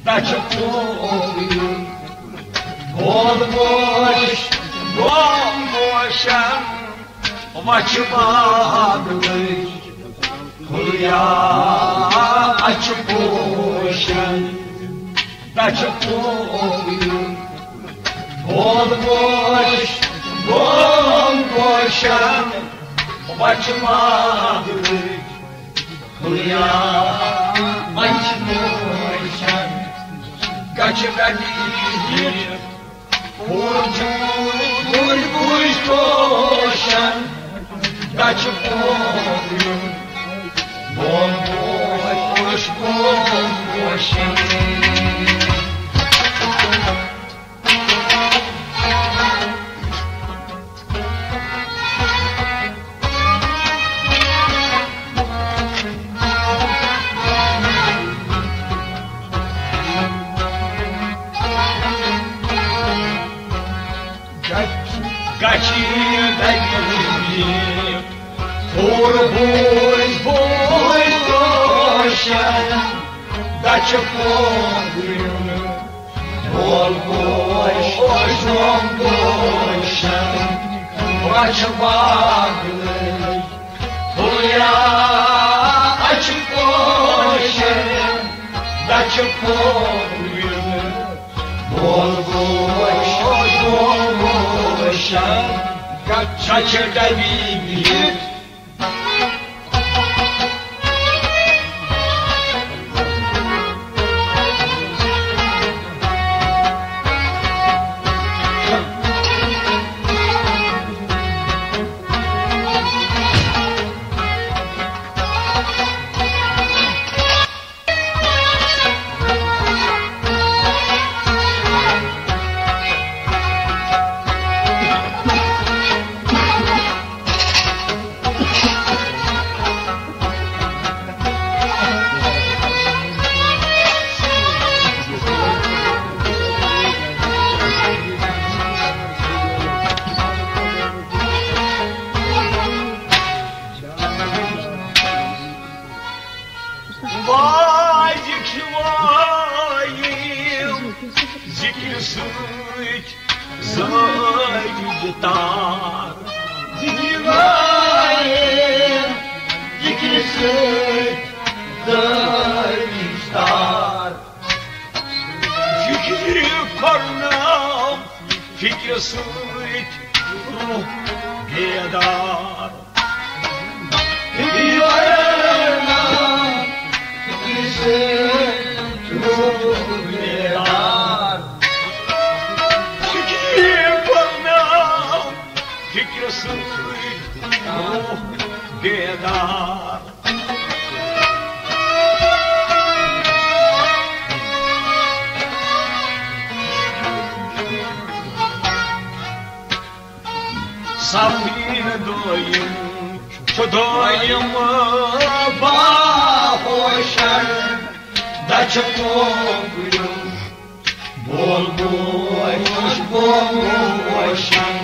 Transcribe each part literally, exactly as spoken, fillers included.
تَتھ چھُ پوٚل یُن۔ بول گوش، بوم گوشن، وَچھِ باغ لٔج۔ ہُریا اَچھِ پوشن، تَتھ چھُ پوٚل یُن۔ بول گوش، بوم گوشن، وَچھِ باغ لٔج۔ ہُریا اَچھِ پوشن، گچھِ گلی پوٗرٕ چھُ گُلۍ گُلۍ پوشن، گچھِ پوشن، بوم پوش، بوم پوشن۔ گچھِ، گچھِ ڈبہِ ہُنٛد پھوٚر بوے بوے روشن، گچھِ پوٚل یُن۔ بول گوش، بوم گوشن، وَچھِ باغ لٔج۔ ہُریا اَچھِ پوشن، گچھِ پوٚل یُن۔ بول گوش، بوم گوشن، گچھِ ڈبہِ بِہِتھ۔ واے یہِ کھیوایِم ذِکرِ سۭتۍ زٲوِج تار۔ ذِکرِ وایِم ذِکرِ سۭتۍ زٲوِج تار۔ ذِکرِ پَرناو فِکرِ سۭتۍ روح بیدار۔ فِکرِ سۭتۍ روح بیدار۔ صفی دٲیِم چھُ دٲیِم باہوشن، دَچھِ پوٚنٛگُن بول گوش، بول گوشن۔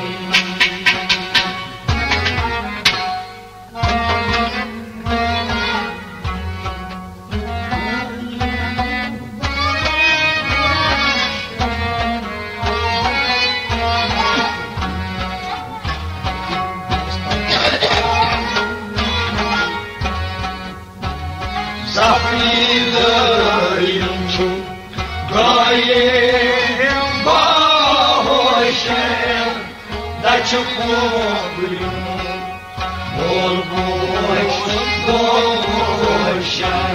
صفی دٲیِم چھُ دٲیِم باہوشن، دَچھِ پوٚنٛگُن بول گوش، بول گوشن۔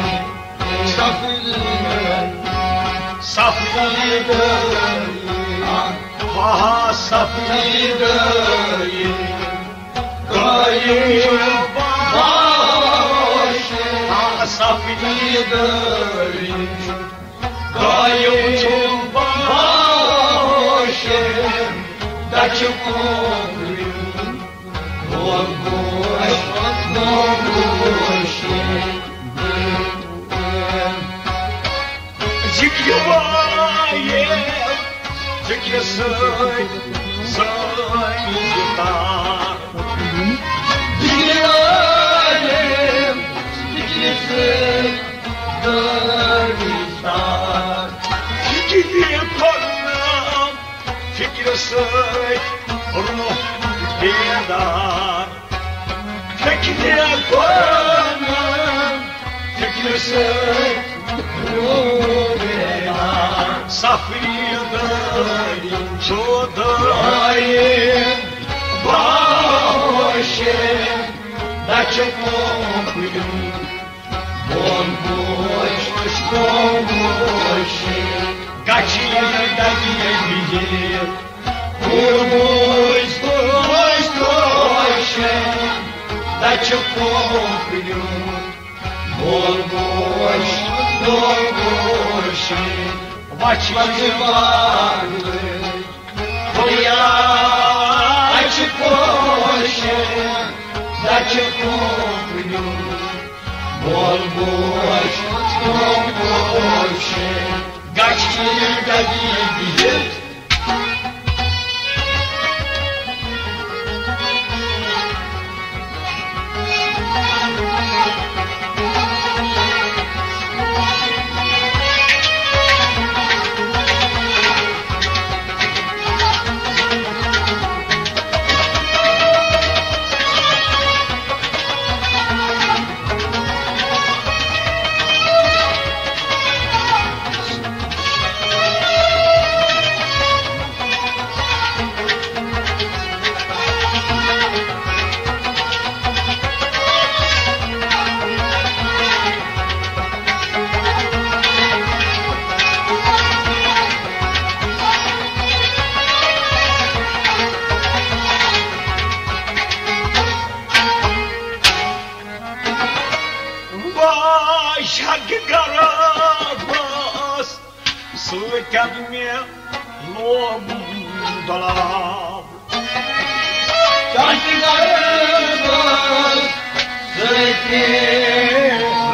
صفی دٲیِم، صفی دٲیِم، آہا، صفی دٲیِم۔ دٲیِم چھُ باہوشن، آ، صفی دٲیِم۔ دٲیِم چھُ باہوشن، دَچھِ پوٚنٛگُن بول گوش، بول گوشن۔ ذِکرِ وایِم، ذِکرِ سۭتۍ زٲوِج تار۔ ذِکرِ وایِم، ذِکرِ سۭتۍ زٲوِج تار۔ سۭتۍ روح بیدار۔ فِکرِ قرآن، فِکرِ سۭتۍ روح بیدار۔ صفٲیی دٲری چھُ دٲیِم باوشے، دَچھِ پوپلِیُن بۄن بوش، بۄن بوش۔ گَچھِ دَگہِ بِہِتھ، بۄن بوش، بۄن بوش۔ دَچھِ پوپلِیُن بۄن بوش، بۄن بوش۔ وَچھِ وَچھِ باغ ہُریا اَچھِ پوش، دَچھِ پوپلِیُن بۄن بوش، بۄن بوش۔ گَچھِ دَگہِ بِہِتھ۔ واے شک گرا بس سۭتۍ مےٚ لوگُم دۄلاب۔ چٹہِ گربس سۭتۍ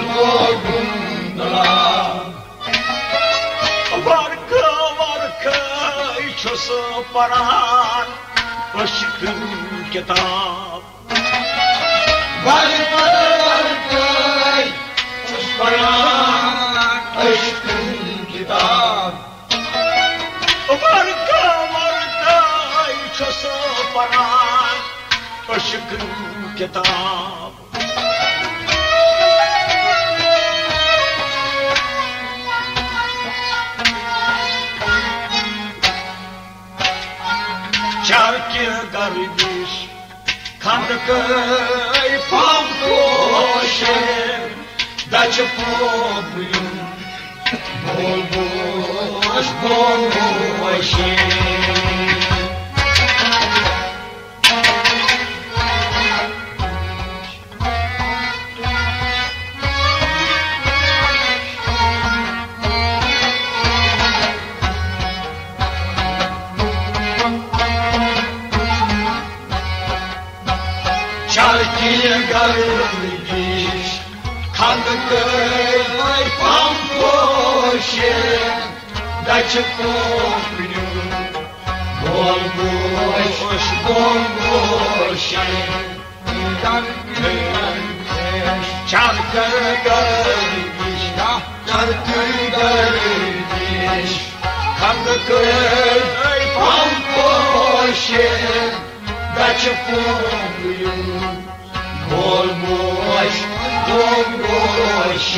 لوگُم دۄلاب۔ ورقہٕ ورقہٕ چھُس پران عشقٕچ کتاب۔ ورقہٕ ورقہٕ چھُس پران عشقٕچ کتاب۔ ورقہٕ ورقہٕ چھُس پران عشقٕچ کتاب۔ چرکہِ گردش، خندقہٕ پھمپوشے، دَچھِ پوپلِیُن بۄن بوش، بۄن بوش۔ چرکہِ گردش، خندقہٕ پھمپوشے، دَچھِ پوپلِیُن بۄن بوش، بۄن بوش۔ چرکہٕ گردش، چرکہٕ گردش، خندقہٕ پھمپوشے، دَچھِ پوپلِیُن بۄن بوش، بۄن بوش۔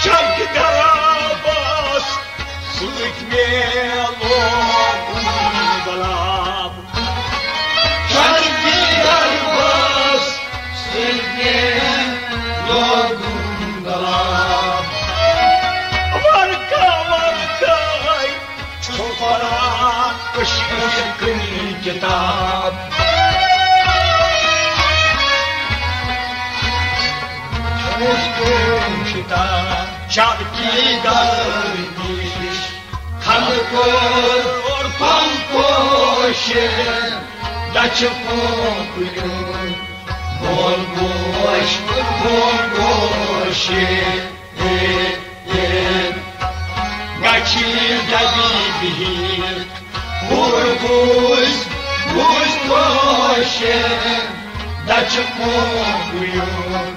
چرکہِ گربس سۭتۍ مےٚ لوگُم دۄلاب۔ چرکہِ گربس سۭتۍ مےٚ لوگُم دۄلاب۔ ورقہٕ ورقہٕ چھُس پران عشقٕچ کتاب۔ عشقٕچ کتاب۔ چرکہِ گردش، خندقہٕ پھمپوشے، دَچھِ پوپلِیُن بۄن بوش، بۄن بوش۔ گَچھِ دَگہِ بِہِتھ، ہُر بوش، بوش پوشے، دَچھِ پوپلِیُن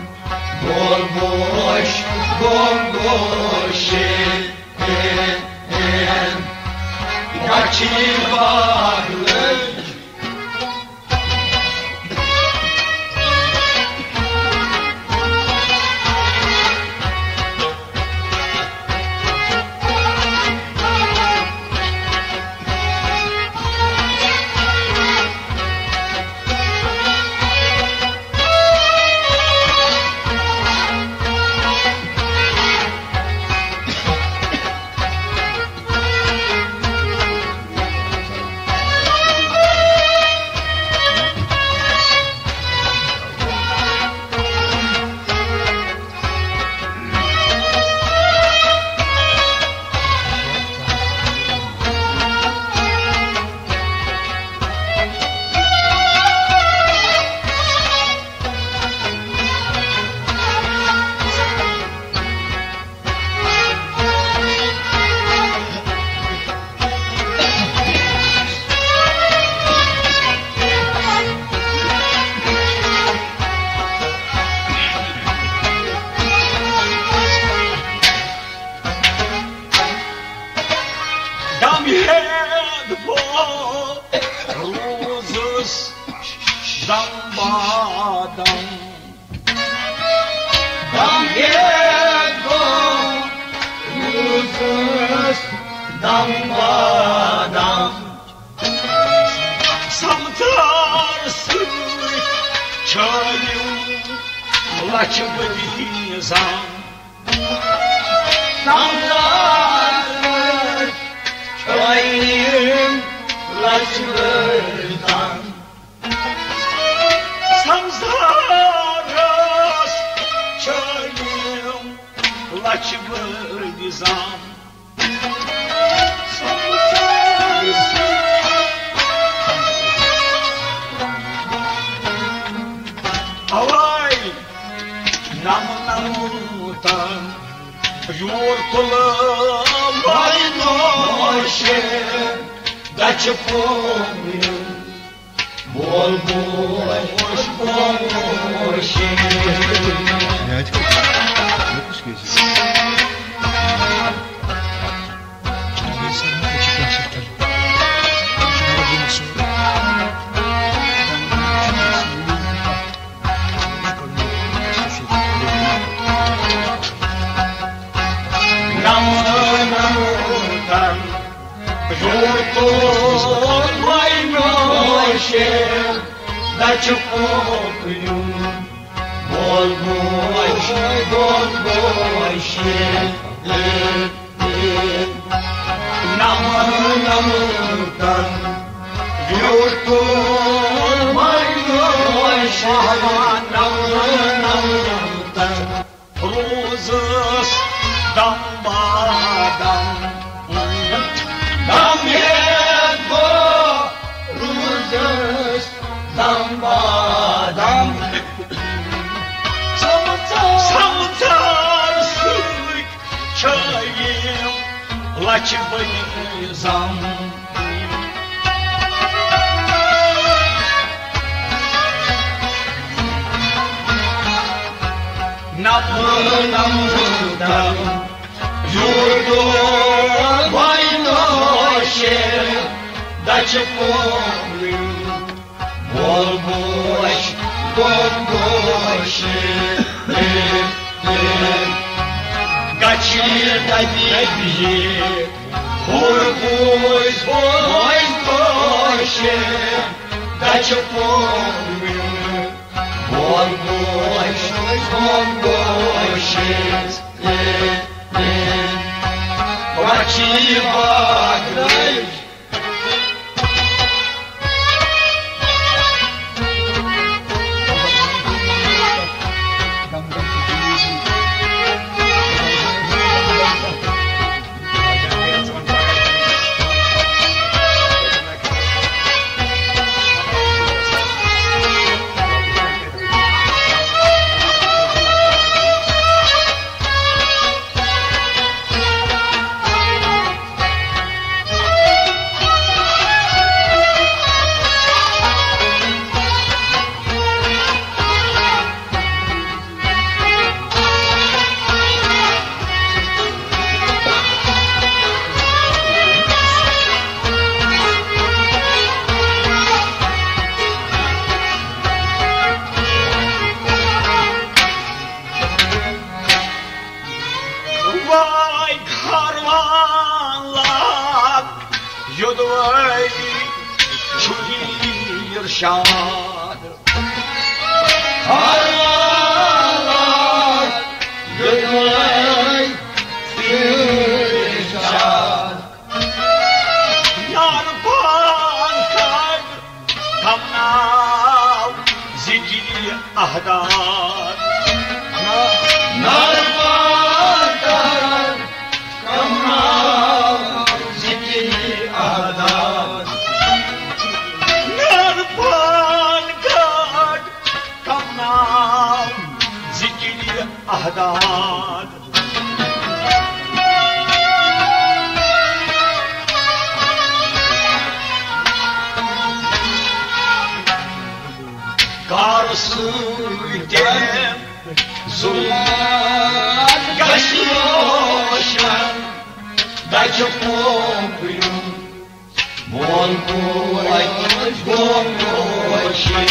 بۄن بوش، بۄن بوش۔ دم ہیٚتھ بہٕ روٗزُس دم بادم۔ دم ہیٚتھ بہٕ روٗزُس دم بادم۔ سمسار سۭتۍ چھٲلِم لچھ بٔدی زام۔ سمسار سۭتۍ چھٲلِم لچھ بٔدی زام۔ سمسارس چھٲلِم لچھ بٔدی زام۔ اوے نم نموتن یور تُلہٕ ماینوشہِ دچھ پومہِ۔ بول بوش بول بوش۔ نمو نمو تن یوتو ماینوشہِ دچھ پوپیُن۔ بول بوش بول بوش۔ نمو نمو تن یوتو ماینوشہِ۔ نمو نمو تن روٗزس دم بادم۔ دم ہیٚتھ بہٕ روٗزس دم بادم۔ سمسار سۭتۍ چھٲیِم لچھ بٔدی زام۔ نمو نمو تن یوتو ماینوشہِ دچھ پوپیُن۔ بول بوش بول بوش۔ گچھِ دبی ہُر بوش بوش بوش۔ دچھ پوپیُن۔ بول بوش بول بوش۔ بچی باغ اللہ یوٚدوَے چھُ ارشاد۔ ہر اللہ یوٚدوَے چھُ ارشاد۔ یار پان کڑ کم ناو ذکری احدار۔ نار پان کڑ کم ناو ذکری احدار۔ نار پان کڑ کم ناو ذکری احدار۔ کار سۭتۍ ظلمات گژھِ روشن، دَچھِ پوپریُن مول موج گوٚو گوشہِ۔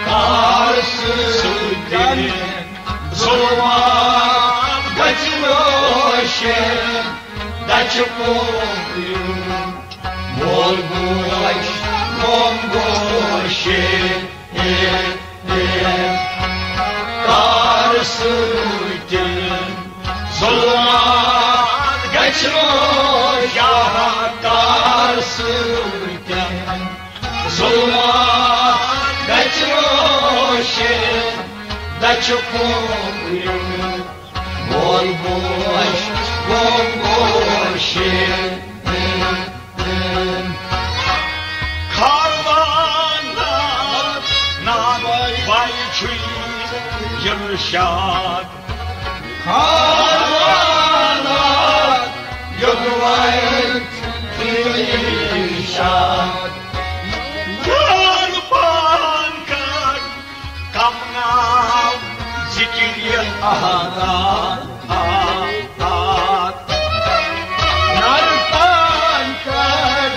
کار سۭتۍ ظلمات گژھِ روشن، دَچھِ پوپریُن مول موج گوٚو گوشہِ۔ کار سۭتۍ ظلمات گژھِ روشن، کار سۭتۍ ظلمات گژھِ روشن، دَچھِ پوپریُن مول موج گوٚو گوشہِ۔ خاروان ناوے چھُے ارشاد۔ خاروان یوٚدوَے چھُے ارشاد۔ یار پان کڑ کم ناو ذکری احدار۔ نار پان کڑ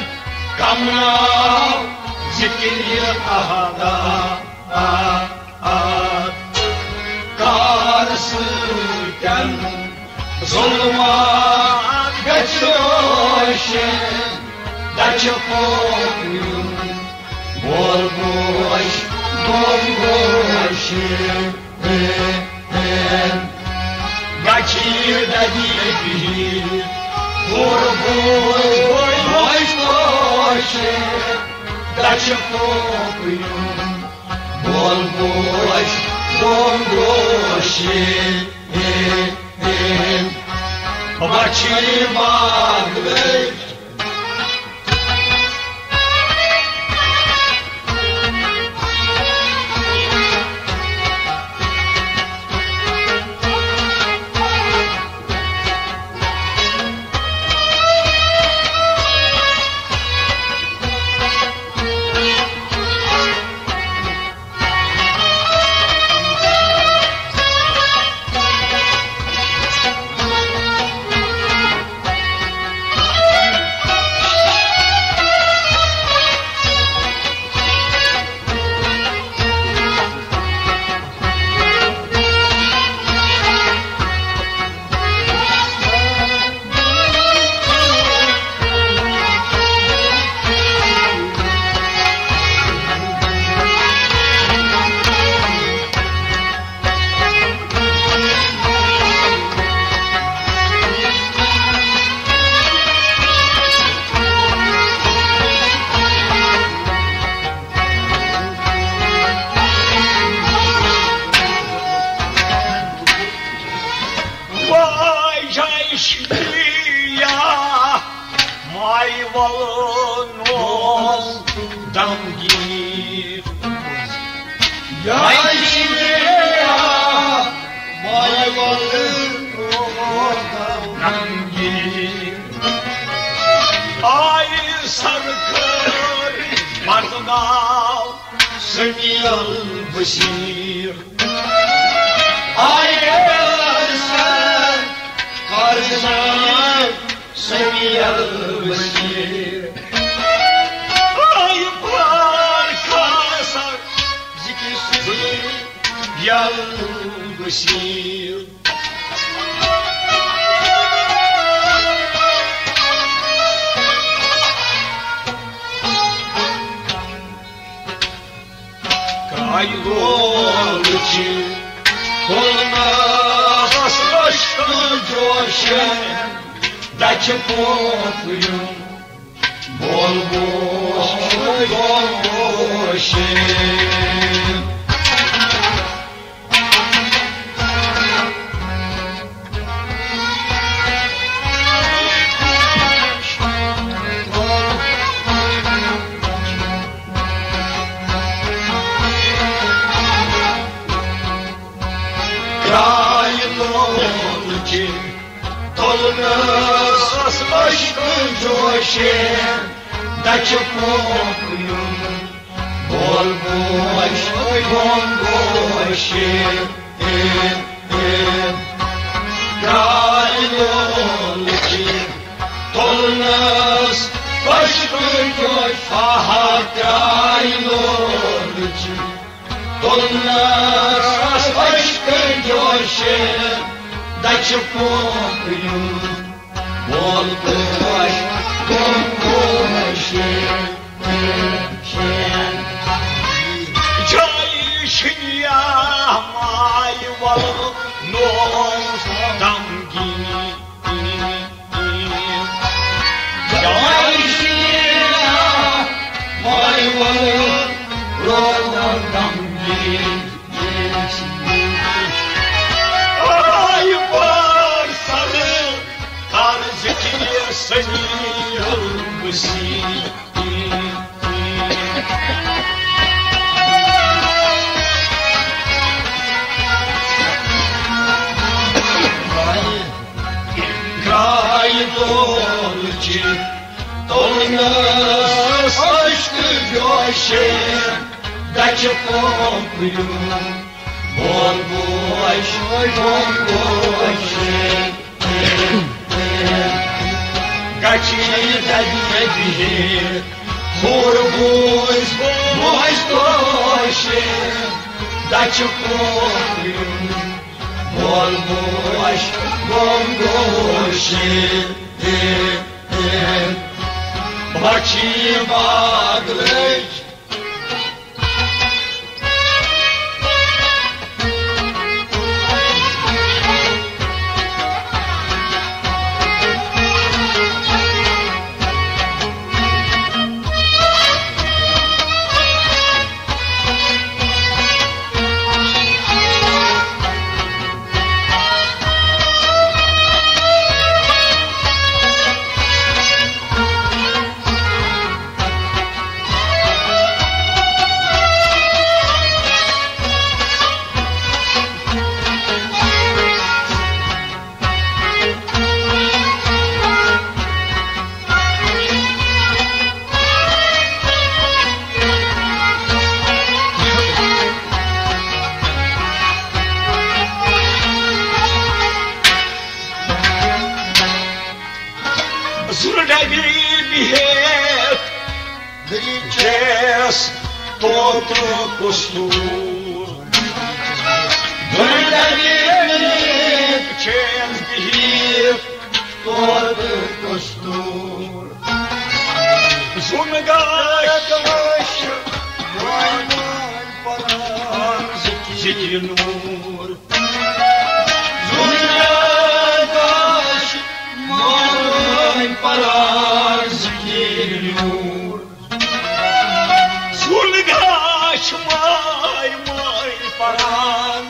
کم ناو ذکری احدار۔ کار سۭتۍ ظلمات گژھِ روشن، دَچھِ پوپریُن مول موج گوٚو گوشہِ۔ گژھِ دَدی بِہِتھ پوپریُن گوٚو گوشہِ، دَچھِ پوپریُن مول موج گوٚو گوشہِ۔ بَچھِ باغ لٔگۍ۔ واے جاے شِکریہ، ماے وَلہٕ نوز دمگیٖر۔ جاے شِکریہ، ماے وَلہٕ نوز دمگیٖر۔ آیہِ سرکٲرۍ پرناو سمیع البصیر۔ آیہِ سمیع البصیر۔ آے بار خاص ذکر سمیع البصیر۔ کرٛایہِ لول چھِ تُلنَس عشقہٕ جوشن، دَچھِ پوپیُن بول گوش، بول گوش۔ کرٛایہِ لول چھِ تُلنَس عشقہٕ جوشن، دَچھِ پوپیُن بول گوش، بول گوش۔ کرٛایہِ لول چھِ تُلنَس عشقہٕ جوش، آہا، کرٛایہِ لول چھِ تُلنَس عشقہٕ جوشن، دَچھِ پوپیُن بول گوش، بول گوش۔ جایہِ شِنیا ماے وَلہٕ نوز غمگیٖن۔ جایہِ شِنیا ماے وَلہٕ نوز غمگیٖن۔ آے بار سرٕ کر ذکر سمیع البصیر۔ کرٛایہِ لول چھِ تُلنَس عشقہٕ جوشن، دَچھِ پوپیُن بول گوش، بول گوش۔ گَچھِ دَگہِ بِہِتھ ہُر بوٗز، بوز گوش، دَچھِ پوپیُن بول گوش، بول گوش۔ بَچھِ باغ لٔج۔ زُلہٕ ڈَبہِ بِہِتھ چھیٚس طوطہٕ کستوٗر۔ زُلہٕ ڈَبہِ بِہِتھ چھیٚس بِہِتھ طوطہٕ کستوٗر۔ زُن گاش وٲے وٲے پران ذِکرِ نوٗر۔ زُن گاش وٲے وٲے پران ذِکرِ نوٗر۔ زُن گاش وٲے وٲے پران،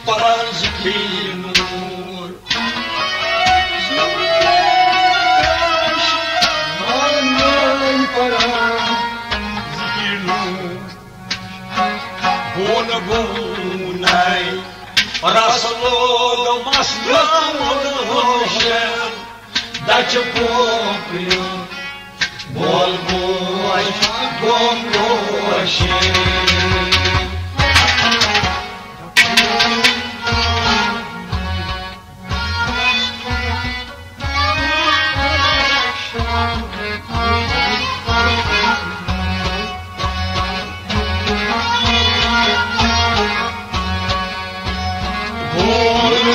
پران ذِکرِ نوٗر۔ بون بونَے رس لوگ مستَس روشن، دچہِ پوپریُن بول گوش، بول گوش۔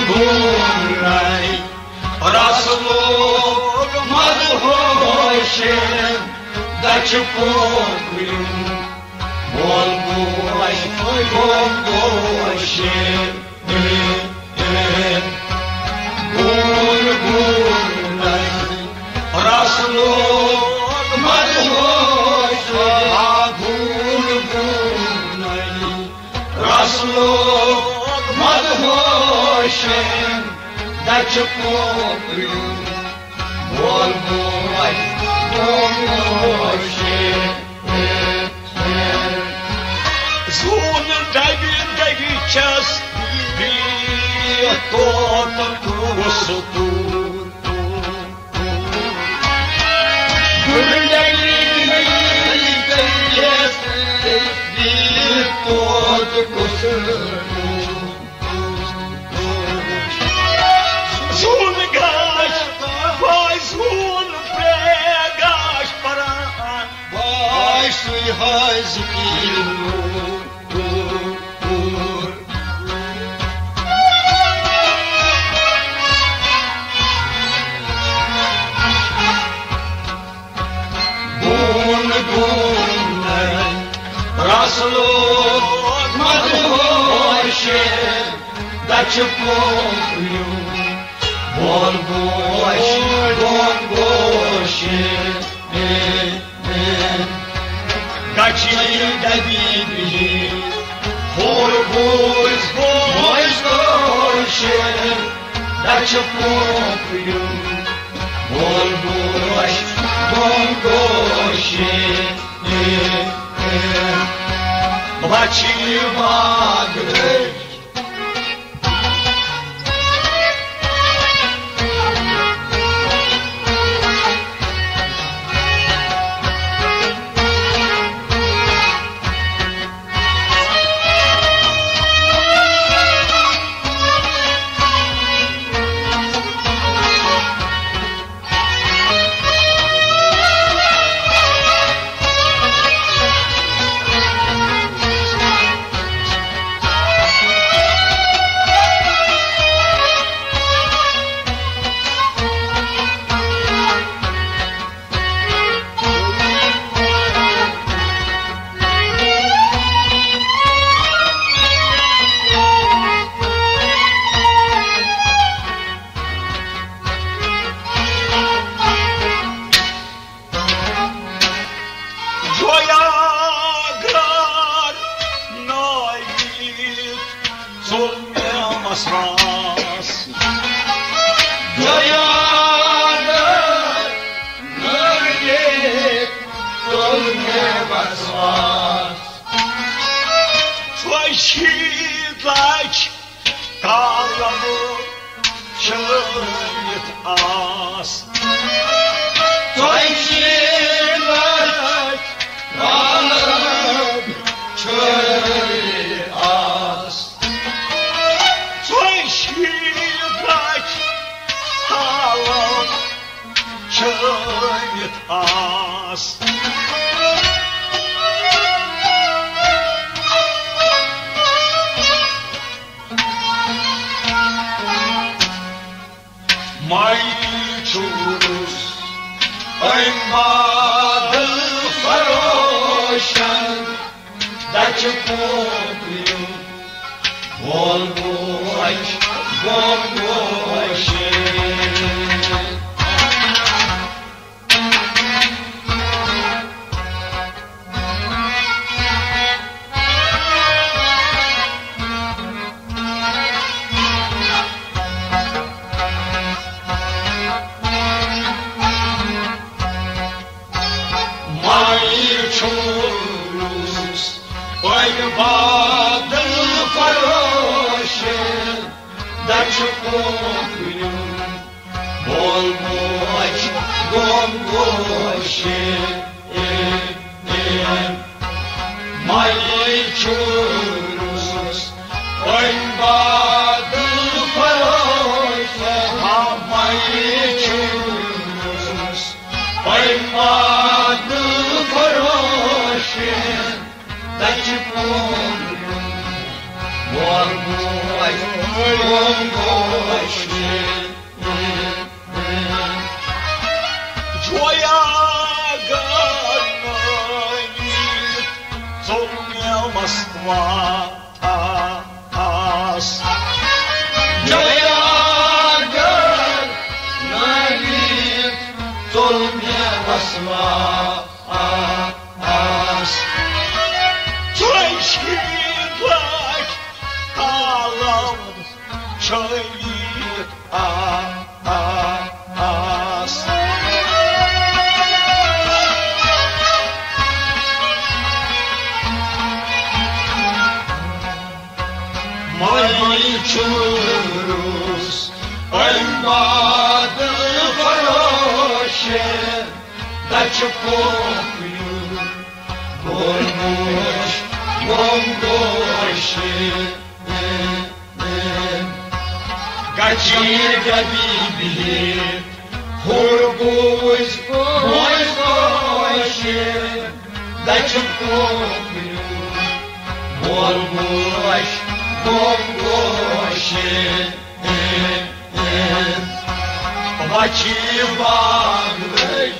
گوٚمنَے رسلوک مدہوش، دچھ پوکریُن بول گوش، بول گوش۔ گوٚمنَے رسلوک مدہوش، آ، گوٚمنَے رسلوک مدہوش، دچھ پوکریُن بول گوش، بول گوش۔ زون ڈبہِ ڈبہِ چھس بیت طوطہٕ کُس۔ زون گاش، واے زون پرے گاش پران۔ واے سُے حظ پیٖر۔ بون بون رسلوک مدہوش، دچھ پوکریُن بول گوش، بول گوش۔ گچھِ ڈبی بِہِتھ ہور بوز گوش گوش، دچھ پوکریُن بول گوش، بول گوش۔ بچھِ باغ جویا گرار نٲوِتھ ژوٚل مےٚ وسواس۔ جویا گرار نٲوِتھ ژوٚل مےٚ وسواس۔ ژۄیہِ شیٖتھ لچھ کالم چھٲوِتھ آس۔ ژۄیہِ شیٖتھ لچھ کالم چھٲوِتھ آس۔ ژۄیہِ شیٖتھ لچھ کالم چھٲوِتھ آس۔ مَے چھُس أمۍ بادل فروشن دچھ پوکریُن بول گوش، بول گوش۔ مَے چھُس أمۍ بادل فروشن دچھ پوکریُن بول گوش، بول گوش۔ مَے چھُس أمۍ بادل فروشن، مَے چھُس أمۍ بادل فروشن دچھ پوکریُن جویا گرنٲوِتھ ژوٚل مےٚ وسواس۔ جویا گرنٲوِتھ ژوٚل مےٚ وسواس۔ آس۔ ژۄیہِ شیٖتھ لَچھ عالم چھٲوِتھ آ-، آ-، آس۔ مٔنٛزۍ چھُ روٗس اَمہِ بعد فروشے دَچھِ پوکھ۔ گوٚمُت، گوٚمُت۔ گچھِ ڈبی بِہِتھ، ہُر بوٗز، بوٗز گوش۔ دَچھِ کوکُل، بول گوش، گوٚم گوش۔ وَچھِ باغ لٔج۔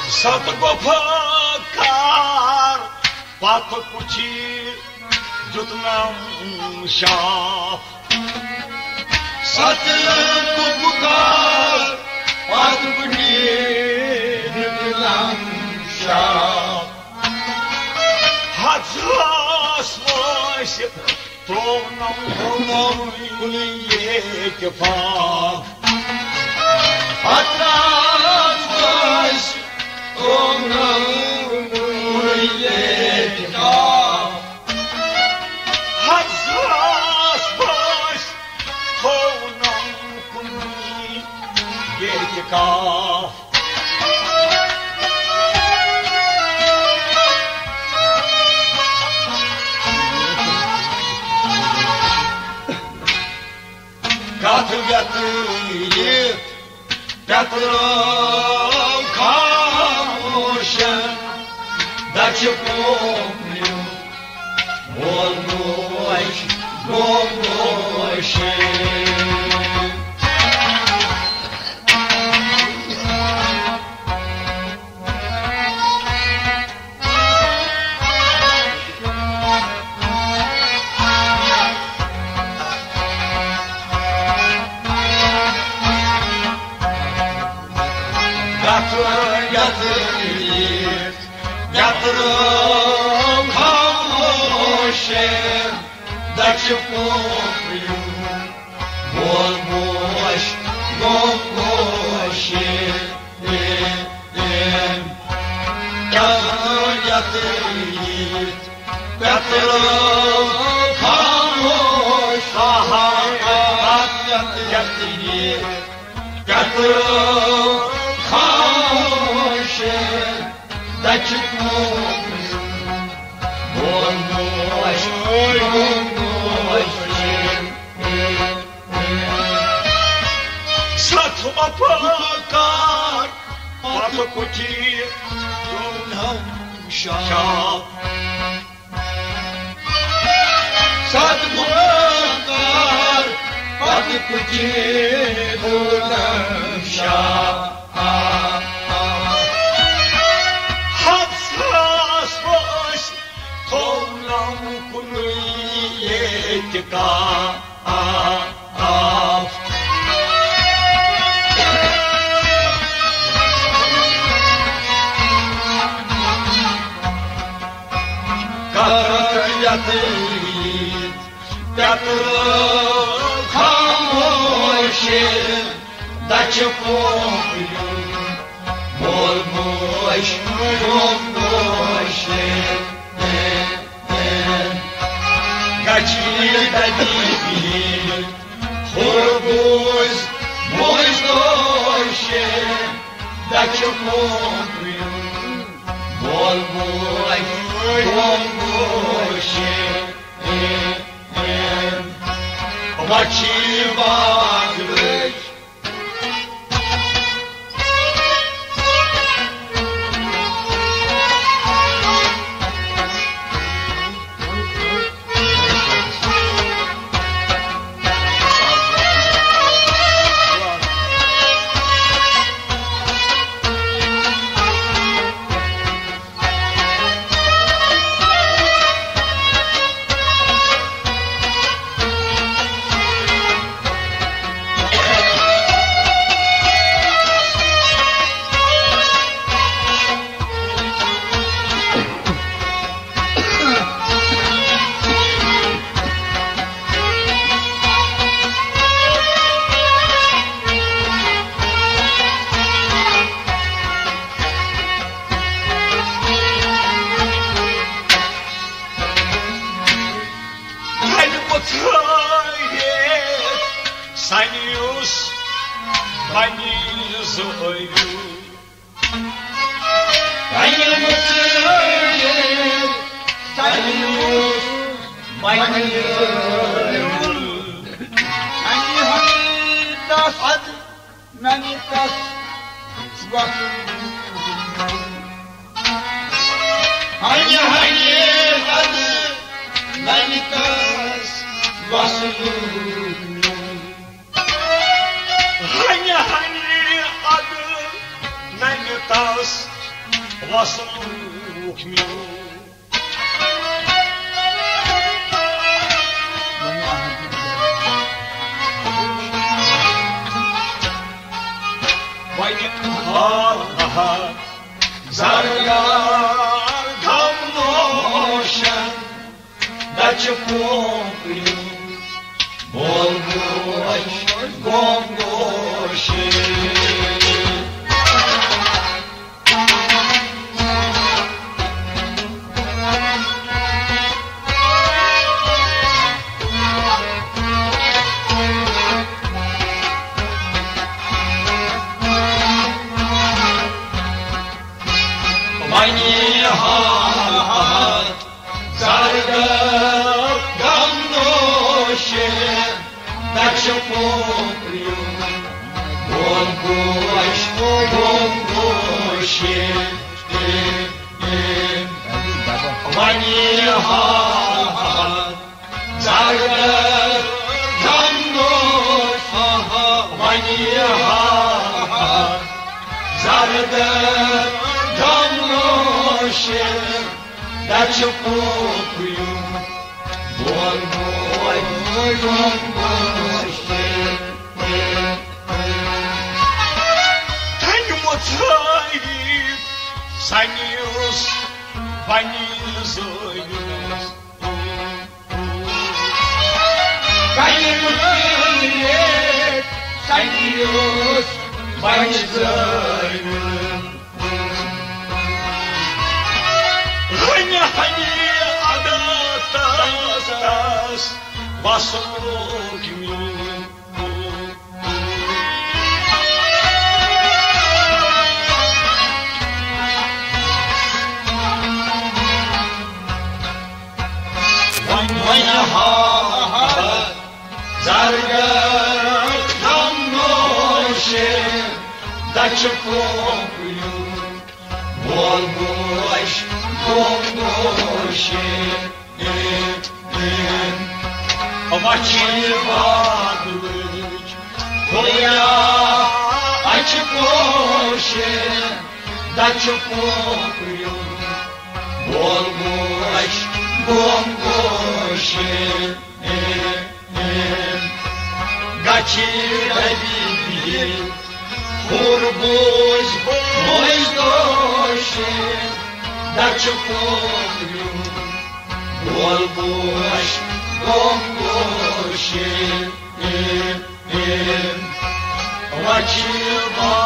ستہٕ گۄپھٕ کار پتہٕ کُٹھِ دیُتنم شاپ۔ ستہٕ گۄپھٕ کار پتہٕ کُٹھِ دیُتنم شاپ۔ ہتھ ساس وٲسِتھ ترٛوونم، ترٛوونم کُنُے ییٚتہِ پاک۔ ہتھ ساس وٲسِتھ ترٛوونم کُنُے ییٚتہِ پاک۔ ہتھ ساس وٲسِتھ ترٛوونم کُنُے ییٚتہِ کاف۔ کتھ ویتہٕ یِتھ پیترو خاموشن دچھ پوپریو۔ گوٚمُت، گوٚمُت۔ گژھُن گژھُن یہِ یترٕ خاموش دچھ پوپریو۔ گوٚمُت، گوٚمُت۔ کیٛاہ یتھ یِتھ پیترو خاموش، آہا، یتھ یتھ یِتھ پیترو خاموش دچھ پوپریو۔ گوٚمُت، گوٚمُت۔ ستھ اپکار پتہٕ کُٹھِ دونم شاپ۔ ستھ اپکار پتہٕ کُٹھِ دونم شاپ۔ ہتھ ساس وٲسۍ تھوونم کُنُے ییٚتہِ کاف۔ آف۔ پتہٕ خاموش دچھ پوپیُن مول موج خاموش۔ گچھِ ددی بِہِتھ خربوز موج دوش دچھ پوپیُن مول موج خاموش۔ وۄنۍ چھِ باغ لٔگۍ۔ وۄنۍ مُژرٲوِتھ سَنیوس پننہِ زٲویُل۔ وۄنۍ مُژرٲوِتھ سَنیوس پننہِ زٲویُل۔ وۄنۍ ہَنہِ تَس نَنہِ تَس وَسُن۔ ہَنہِ ہَنہِ اَدٕ نَنہِ تَس وَسُن۔ ہَنہِ ہَنہِ اَدٕ نَنہِ تَس وَسُن۔ وۄنۍ ہا ہا زردار غم نوشن دچھ پوپیُن مول موج خاموش۔ وۄنۍ ہا زردار غم نوش دچھ پوپیُن مول موج خاموش۔ وۄنۍ ہا زردار غم نوش، وۄنۍ ہا زردار غم نوش دچھ پوپیُن مول موج خاموش۔ تھنہِ مُژرٲوِتھ سَنیوس پننہِ زٲویُل۔ تھنہِ مُژرٲوِتھ سَنیوس پننہِ زٲویُل۔ ہَنہِ ہَنہِ اَدٕ تَس تَس وَسنووُکھ میون۔ وۄنۍ ہا زردار غم نوش دچھ پوپیُن مول موج خاموش۔ وۄنۍ چھِ باغٕچ ہُریا اچھِ پوش دچھ پوپیُن مول موج خاموش۔ گچھِ ربی بِہِتھ خربوز موج دوش دچھ پوپیُن۔ پوش گوٚم پوشی، وۄنۍ چھِ